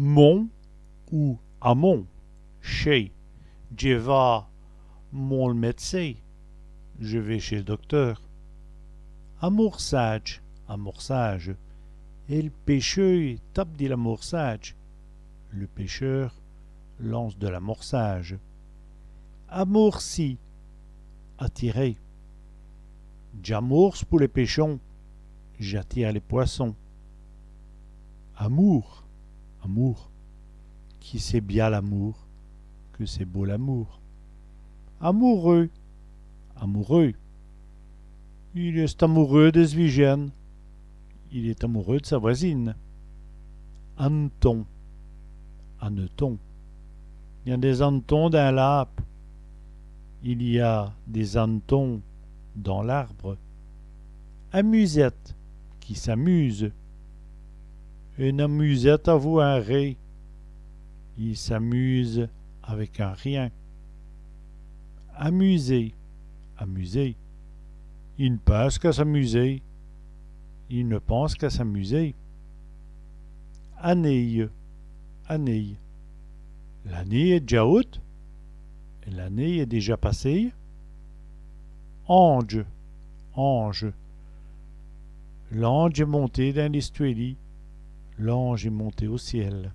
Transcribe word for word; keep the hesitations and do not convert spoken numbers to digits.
Mon ou amon, chez. Dji va mon l' mèd'cin, je vais chez le docteur. Amorçadje, amorçage. El pècheû tape di l'amorçadje. Le pêcheur lance de l'amorçage. Amorci, attirer. Dj'amorce pou lès pèchons, j'attire les poissons. Amoûr, amour. Qui c'èst bia l'amoûr, que c'est beau l'amour. Amoûreû, amoureux. Il èst amoûreû dè s' vijène. Il est amoureux de sa voisine. Anetons, hannetons. I gn-a dès anetons dins l'âbe. Il y a des hannetons dans l'arbre. Amusète, qui s'amuse. Ène amusète avou in rén. Il s'amuse avec un rien. Amuser, amuser. I n' pinse qu'a s'amuser. Il ne pense qu'à s'amuser. Anéye, année. L'anéye èst dèdja ôte. L'anéye èst déjà passée. Andje, ange. L'andje èst monté dins l'èstwèlî. L'ange est monté au ciel.